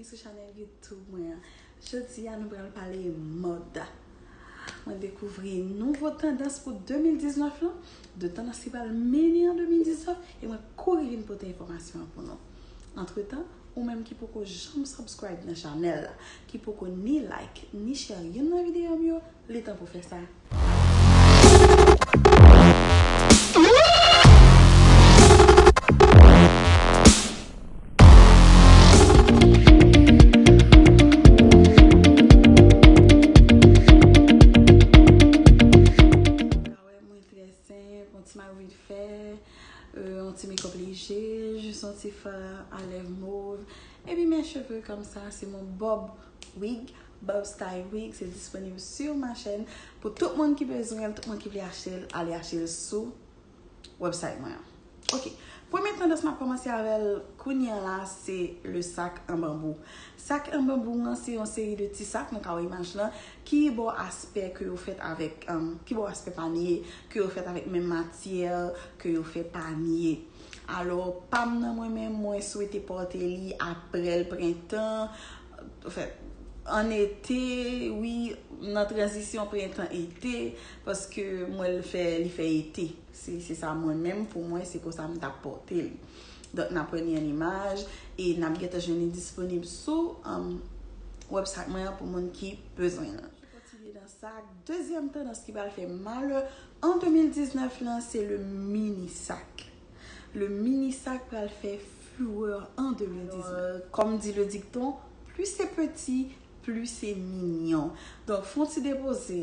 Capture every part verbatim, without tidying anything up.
Sou chanèl YouTube mwen an. Jodi a nou pral pale mòd. Mwen dekouvri nouvo tandans pou de mil diznèf lan, de tandans ki pral mennen an de mil diznèf, e mwen kouri vin pote enfòmasyon an pou nou. Antretan, ou menm ki poko janm subscribe nan chanèl la, ki poko ni like, ni share youn nan videyo m yo, li tan pou fè sa. Mwen trè senp, yon ti mak vit fè, euh, yon ti makeup lejè, jis yon ti fard a lèv mov. Epi mes cheveux comme ça, c'est mon bob wig, bob style wig, c'est disponible sur ma chaîne. Pou tout moun ki bezwen l, tout moun ki vle achte l, ale achte l sou website mwen an. Ok. Premye tandans m ap kòmanse avè l kounye a la, se le sac en bambou. Sac en bambou an, se yon seri de ti sak, nou ka wè imaj lan, ki ba w aspè ke yo fèt avèk, um, ki ba w aspè panye, ke yo fèt avèk menm matyè ke yo fè panye. Alò, pa m nan mwen menm, mwen swete pòte li aprè l prentan, anfèt, an ete, wi, nan tranzisyon prentan ete, paske mwen l fè, li fè ete. Se, se sa mwen menm, pou mwen, se konsa m t ap pòte li. Donk, n ap wè li an imaj, e n ap gentan jwenn li disponib sou, um, website mwen an pou moun ki bezwen l. Kontinye nan sa, dezyèm tandans ki pral fè malè an de mil diznèf lan, se le mini sac. Le mini sac pral fè furè an de mil diznèf. Alò, kòm di le dikton, plus c'est petit, plus c'est mignon. Donk, fè yon ti depoze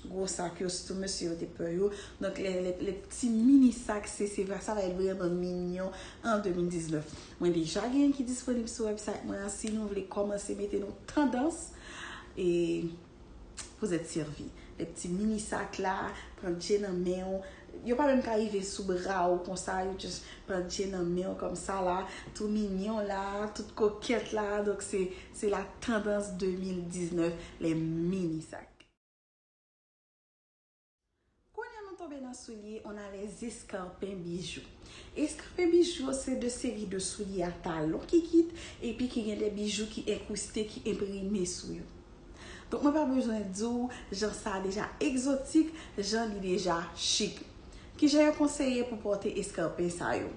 gwo sak yo, sitou mesye yo te pè yo. Donk, le, le, le ti mini sak, se, se vre, sa va être vraiment mignon en de mil diznèf. Mwen deja gen ki disponib sou website mwen an. Si nou vle kòmanse mete nou tandans, e vous êtes servi. Le ti mini sak la, pran dje nan men w. Yo pa menm ka rive sou bra w konsa, yo just pran dje nan men w kòmsa la, tou mignon la, tout kokèt la. Donk, se, se la tandans de mil diznèf, les mini sacs. Kounye a nou tonbe nan soulye, on a les escarpins bijoux. Escarpins bijoux se de seri de soulye a talon ki kit, epi ki gen de bijou ki enkwiste, ki enprime sou yo. Donk, mwen pa bezwen di w jan sa deja egzotik, jan li deja chik. Kijan yo konseye pou pòte eskarpen sa yo?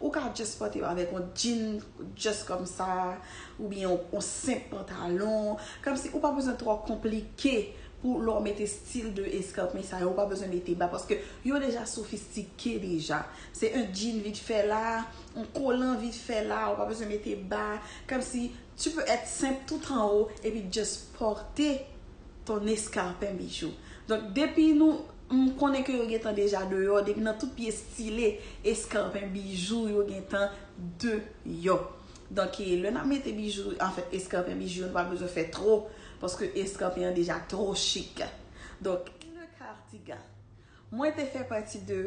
Ou ka just pòte yo avèk yon jean, just kòmsa, oubyen yon, yon senp pantalon. Kòmsi ou pa bezwen twò konplike pou lè w mete stil de eskarpen sa yo, ou pa bezwen mete ba, paske yo deja sofistike deja. Se yon jean vit fè la, yon kolan vit fè la, ou pa bezwen mete ba. Kòmsi tu peux être simple tout en haut epi just porter ton escarpin bijou. Donk, depi nou, m konnen ke yo gentan deja deyò, depi nan tout pye stile, eskarpen bijou yo gentan deyò. Donk, e, lè n ap mete bijou, anfèt, eskarpen bijou, nou pa bezwen fè twò, paske eskarpen an deja twò chik. Donk, le cardigan. Mwen te fè pati de,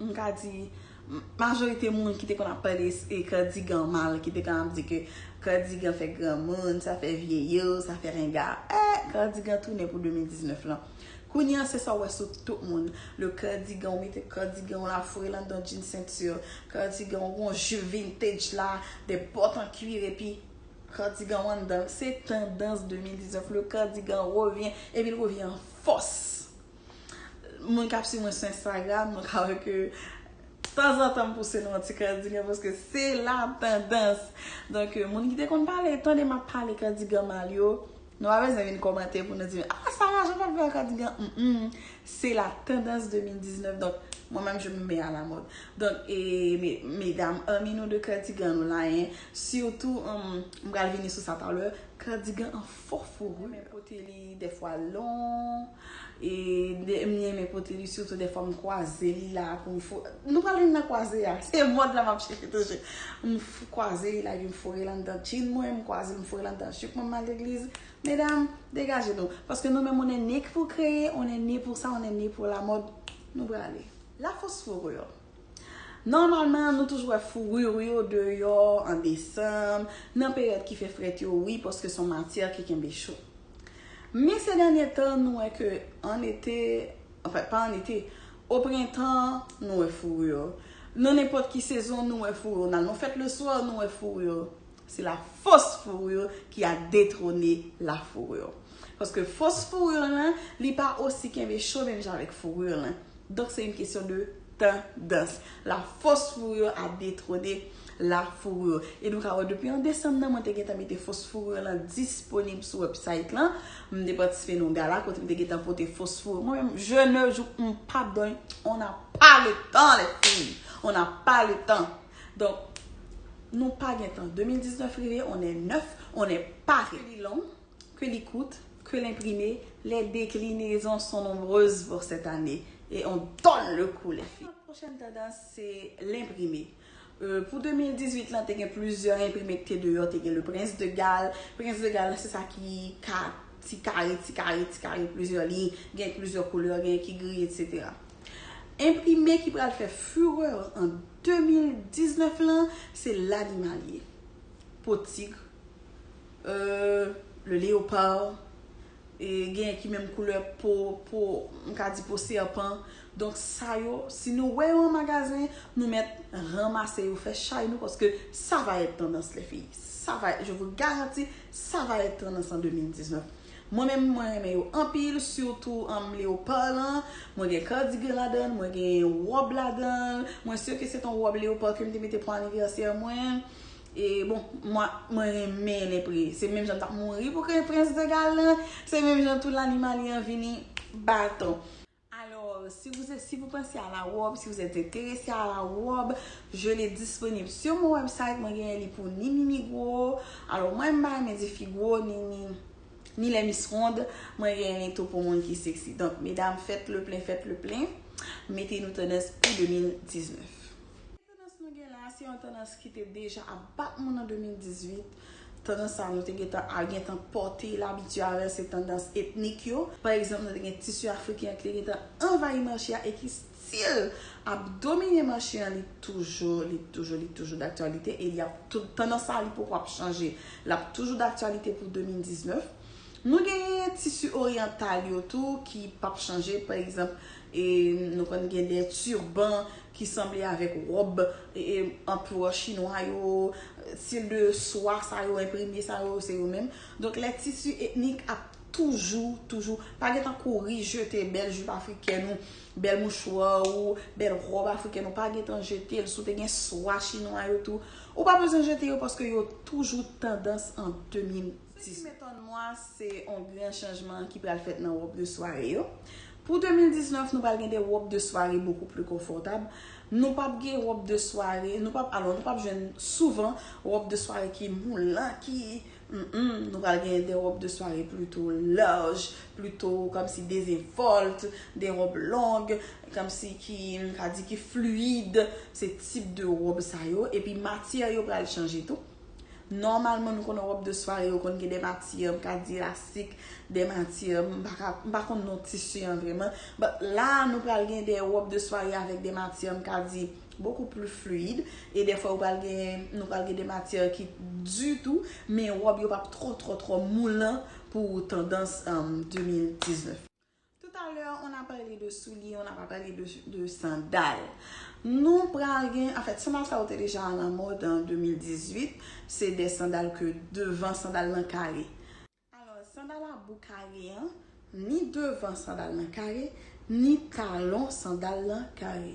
m ka di, m-, majorite moun ki te konn ap pale s-, e, kardigan mal, ki te konn ap di ke kardigan fè granmoun, sa fè vyeyo, sa fè renga. Eh, kardigan tounen pou de mil diznèf lan. Kounye a, se sa w wè sou tout moun. Le kardigan, ou mete kardigan w la, foure l anndan jean senti. Kardigan w gon jup vintage la, de bòt an kuir, epi kardigan w anndan. Se tandans de mil diznèf. Le kardigan revyen, epi l revyen an fòs. Moun k ap swiv mwen sou Instagram, nou ka wè ke tanzantan m pouse nou yon ti kardigan, paske se la tandans. Donk, euh, moun ki te konn pale, tande m ap pale kardigan mal yo, nou pa bezwen vin kòmante pou nou di, "Ah, Sarah, jan w ap fè kardigan?" Mm, mm. Se la tandans de mil diznèf, donk, mwen menm, je me mets à la mode. Donk, e, me-, medam, anmi nou de kardigan nou la, en, sitou, um, m pral vini sou sa talè, kardigan an fò fouri. Mwen pote li dèfwa lon, e de, m renmen pote li, sitou dèfwa m kwaze li la pou m fou-, nou pral vin nan kwaze a. Se mòd la m ap chèche toujou. M f-, kwaze li la, epi m foure l anndan jean mwen, m kwaze l, m foure l anndan jup mwen, m al legliz. Medam, degaje nou. Paske nou menm, on est né pour créer, on est né pour ça, on est né pour la mode. Nou prale. La fausse fourrure. Nòmalman, nou toujou wè fouri yo deyò an desanm, nan peryòd ki fè frèt yo, wi, paske se yon matyè ki kenbe cho. Men se dènye tan, nou wè ke an ete, anfen, pa an ete, o prentan, nou wè fouri yo. Nan nenpòt ki sezon, nou wè fouri yo. N al nan fèt le swa, nou wè fouri yo. C'est la fausse fourrure qui a détrôné la fourrure. Paske fos fouri lan, li pa osi kenbe cho menm jan avèk fouri lan. Donk, se yon kesyon de tandans. La fausse fourrure a détrôné la fourrure. E nou ka wè, depi an desanm nan, mwen te gentan mete fos fouri lan disponib sou website lan. M te patisipe nan yon gala kote m te gentan pote fos fouri. Mwen menm, je ne joue, m pa doy, on n'a pas le temps, les filles. On n'a pas le temps. Donk, nou pa gen tan. De mil diznèf rive, on est neuf, on est paré. Que li long, que li kout, que l enprime, les déclinaisons sont nombreuses pour cette année et on donne le coup, les filles. Pwochèn tandans, se l enprime. Euh, pou de mil dizuit lan, te gen plizyè enprime ki te deyò, te gen le Prince de Galles. Prince de Galles lan, se sa ki ka ti kare, ti kare, ti kare, plizyè liy, gen plizyè koulè, gen ki gri, et cetera. Enprime ki pral fè furè an de mil diznèf lan, se lanimal ye. Po tig, euh, le léopard, e gen ki menm koulè po, po, m ka di po sèpan. Donk, sa yo, si nou wè yo an magazen, nou mèt ranmase yo, fè chay nou, paske ça va être tendance, les filles. Ça va, je vous garantis, ça va être tendance en deux mille dix-neuf. Mwen menm, mwen renmen yo anpil, sitou, um, leopard lan. Mwen gen cardigan ladan l, mwen gen wòb ladan l. Mwen si ke se t on wòb leopard ke m te mete pou anivèsè mwen. E bon, mwen, mwen renmen l enprime. Se menm jan m t ap mouri pou ke Prince de Galles lan. Se menm jan tou lanimal li an vini baton. Alors, si vous, si vous pensez à la robe, si vous êtes intéressé à la robe, je l'ai disponible sur mon website. Mwen genyen li pou ni mi, ni gwo. Alors, mwen, m pa renmen di fi gwo, ni, ni, ni les Miss Ronde. Mwen genyen li tou pou moun ki sexy. Donk, medam, faites le plein, faites le plein. Mete nou tandans pou de mil diznèf. Tandans nou gen la, se yon tandans ki te deja ap bat moun an de mil dizuit. Tandans sa a, nou te gentan, a, gentan pòte l, abitye avè l, se tandans etnik yo. Pa egzanp, nou te gen tisi afriken an ki te gentan anvayi mache a e ki still ap domine mache an, li toujou, li toujou, li toujou daktyalite e li ap tou, tandans sa a, li poko ap chanje. L ap toujou daktyalite pou de mil diznèf. Nou genyen tisi oryantal yo tou ki p ap chanje. Pa egzanp, e, nou konn gen de tiban ki sanble avèk wòb, e, e, anperè chinwa yo, stil de swa sa yo, enprime sa yo, se yo menm. Donk, lè tisi etnik ap toujou, toujou, pa gentan kouri jete bèl jip afrikèn ou, bèl mouchwa ou, bèl wòb afrikèn ou, pa gentan jete l. Si w te gen swa chinwa yo tou, ou pa bezwen jete yo paske yo toujou tandans an de mil dis. Ce qui m'étonne, moi, se yon gran chanjman ki pral fèt nan wòb de sware yo. Pou de mil diznèf, nou pral gen de wòb de sware beaucoup plus confortable. Nou p ap gen wòb de sware, nou p ap, alò, nou p ap jwenn souvan wòb de sware ki moulan, ki, mm, mm, nou pral gen de wòb de sware plito laj, plito kòmsi dezenvòlt, de wòb long, kòmsi ki, m ka di ki fluid, se tip de wòb sa yo. Epi matyè yo pral chanje tou. Nòmalman, nou konnen wòb de sware yo konn gen de matyè, m ka di elastik, de matyè, m pa ka, m pa konn non tisi an vrèman. But la, nou pral gen de wòb de sware avèk de matyè, m ka di, beaucoup plus fluide. E dèfwa, ou pral gen, nou pral gen de matyè ki di tou, men wòb yo p ap twò, twò, twò moulan pou tandans, um, de mil diznèf. Tout à l'heure, on a parlé de souliers, on n'a pas parlé de, de sandales. Nou pral gen, anfèt, sandal sa yo te deja alamòd an de mil dizuit. Se de sandal ke devan sandal lan kare. Alò, sandal a bou kare an, ni devan sandal lan kare, ni talon sandal lan kare.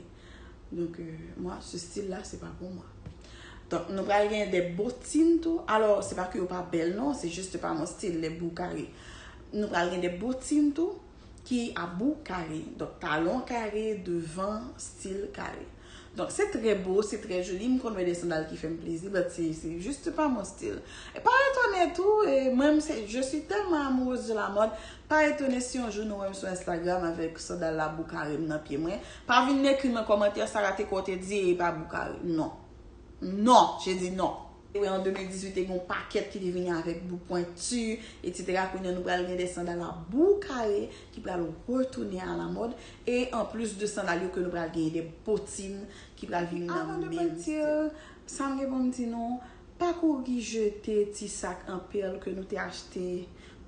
Donc, euh, moi, ce style-là, c'est pas pour moi. Donk, nou pral gen de botin tou. Alò, se pa ke yo pa bèl non, c'est juste pas mon style, les bou kare. Nou pral gen de botin tou ki a bou kare. Donk, talon kare, devan, stil kare. Donk, se trè bo, se trè joli. M konn wè de sandal ki fè m plezi, but se, se juste pas mon style. E pa etone tou, e mwen, m se, je suis tellement amoureuse de la mode, pa etone si yon jou nou wè m sou Instagram avèk sandal la bou kare m nan pye mwen. Pa vin ekri nan kòmantè, Sarah, te kwè w te di e pa bou kare. Non. Non, je dis non. Wi, an de mil dizuit, te gen yon pakèt ki te vini avèk bou pwenti, et cetera. Kounye a, nou pral gen de sandal a bou kare ki pral retounen a la mòd. E anplis de sandal yo ke nou pral gen de botin ki pral vin nan menm stil. Avan de pati, sa m gen pou m di nou, pa kouri jete ti sak an pèl ke nou te achte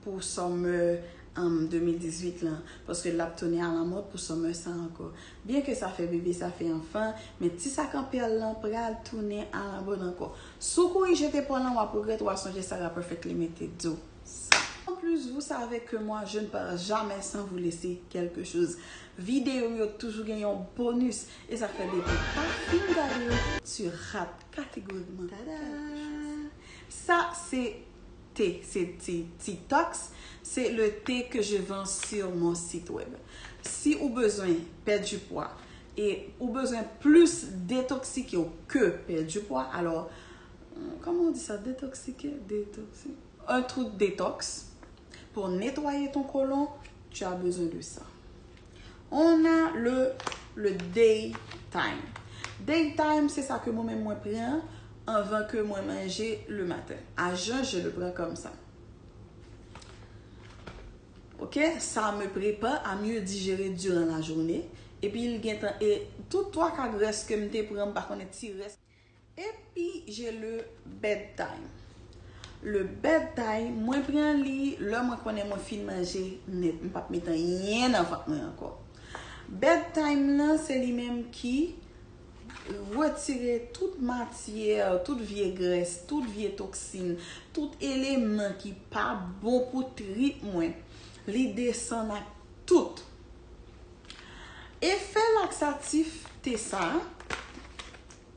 pou summer an de mil dizuit lan, paske l ap tounen alamòd pou summer sa ankò. Byen ke sa fè bebe, sa fè anfan, men ti sak an pèl lan pral tounen alamòd ankò. Si w kouri jete pòl lan, w ap regrèt, w a sonje Sarah Perfectly Made te di w sa. En plus, vous savez que moi, je ne pars jamais sans vous laisser quelque chose. Videyo m yo toujou gen yon bonus, e sa fè depi w pa fin gade yo, tu rates catégoriquement. Tada! Sa se thé, se ti, ti tox, c'est le thé que je vends sur mon site web. Si ou bezwen pèdi pwa e ou bezwen plis detoksike w ke pèdi pwa, alò, kòman w di sa? Detoksike? Detoksike? Un truc détox pour nettoyer ton côlon, tu as besoin de ça. On a le, le daytime. Daytime, se sa ke mwen menm mwen pran anvan ke mwen manje le maten. À jeun, je le prends comme ça. Ok, ça me prépare à mieux digérer durant la journée. Epi l gentan, e tout twa ka grès ke m te pran, m pa konnen ti rès. Epi, j'ai le bedtime. Le bedtime, mwen pran li lè mwen konnen mwen fin manje nèt. M p ap met anyen nan vant mwen ankò. Bedtime lan, se li menm ki retire tout matyè, tout vye grès, tout vye toksin, tout eleman ki pa bon pou trip mwen. Li desann ak tout. Efè laksatif te sa,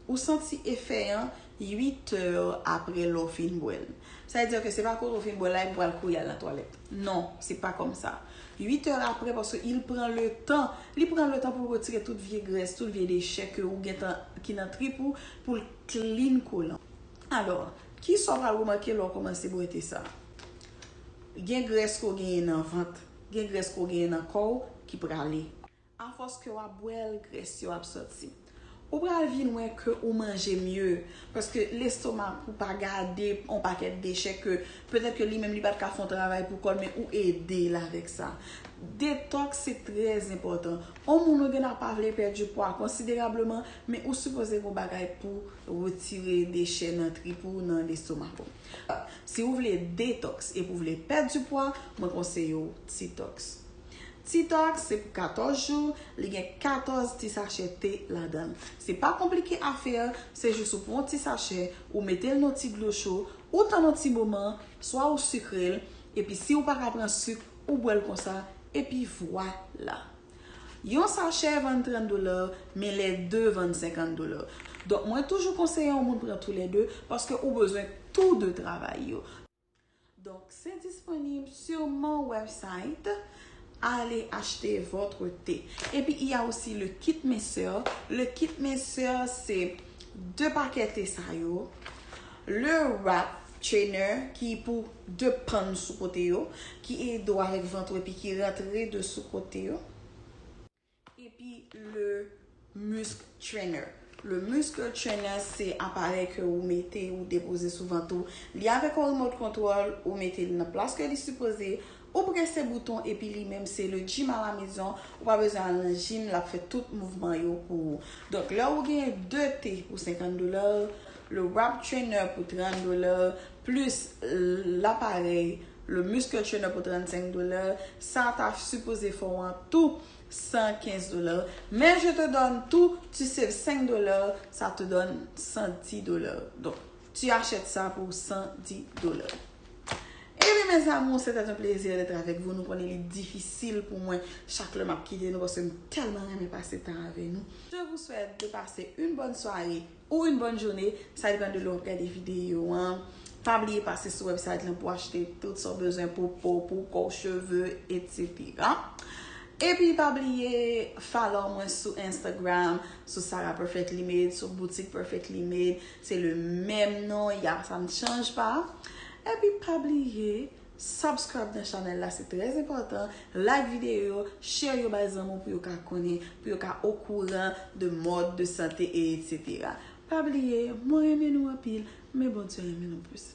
ou santi efè an uit è apre lè w fin bwè l. Sa vle di ke se pa kote w fin bwè l la epi w pral kouri al nan twalèt. Non, se pa kòm sa. Uit è apre, paske il pran le tan, li pran le tan pou l retire tout vye grès, tout vye dechè ke ou gentan, ki nan trip ou, pou l clean kolan. Alò, kisa w pral remake lè w kòmanse bwè te sa? Gen grès ke w genyen nan vant, gen grès ke w genyen nan kò w ki prale. Afòs ke w ap bwè l, grès yo ap sòti. Ou pral vin wè ke ou manje mye, paske lestomak ou pa gade yon pakèt dechè ke petèt ke li menm li pa t ka fè yon travay pou kò l, men ou ede l avèk sa. Detox se trè enpòtan. Yon moun ou gen la pa vle pèdi pwa konsiderableman, men ou sipoze gen yon bagay pou retire dechè nan trip ou, nan lestomak ou. Si ou vle detox epi ou vle pèdi pwa, mwen konseye w Titox. Titox se pou katòz jou, li gen katòz ti sachè te ladan l. Se pa konplike a fè, se jis ou pran yon ti sachè, ou mete l nan ti dlo cho, ou tann yon ti moman, swa ou sikre l, epi si ou pa ka pran sik, ou bwè l konsa, epi vwala. Yon sachè vann trant dola, men lè de vann senkant dola. Donk, mwen toujou konseye yon moun pran tou lè de, paske ou bezwen tou de travay yo. Donk, se disponib sur mon website. Allez acheter votre thé. Epi, il y a aussi le kit minceur. Le kit minceur, se de pakèt te sa yo. Le wrap trainer, ki pou de pann sou kote yo, ki ede w avèk vant ou epi ki rantre de sou kote yo. Epi le muscle trainer. Le muscle trainer, se aparèy ke ou mete, ou depoze sou vant ou. Li avèk yon remote control, ou mete l nan plas ke li sipoze, ou prese bouton, epi li menm se le gym à la maison, ou pa bezwen al nan gym, l ap fè tout mouvman yo pou ou. Donk, lè ou gen de te pou senkant dola, le wrap trainer pou trant dola, plis, euh, laparèy, le muscle trainer pou trannsenk dola, sa ta sipoze fè w an tou san kenz dola. Mais je te donne tout, tu save cinq dollars, ça te donne cent dix dollars. Donc, tu achètes ça pour cent dix dollars. Eh bien, mes amours, c'était un plaisir d'être avec vous. Nou konnen li difisil pou mwen chak lè m ap kite nou, paske m tèlman renmen pase tan avè nou. Je vous souhaite de passer une bonne soirée ou une bonne journée, sa depann de lè w ap gade videyo an. Pa bliye pase sou website lan pou achte tout sa w bezwen pou po, pou kò w, cheve, et cetera. Epi pa bliye follow mwen sou Instagram, sou Sarah Perfectly Made, sou boutique Perfectly Made. Se le menm non, y a, ça ne change pas. Epi pa bliye subscribe nan chanèl la, se trè enpòtan. Like videyo yo, share yo bay zanmi w pou yo ka konnen, pou yo ka okouran de mòd de sante e et cetera. Pa bliye, mwen renmen nou anpil, men Bondye renmen nou plis.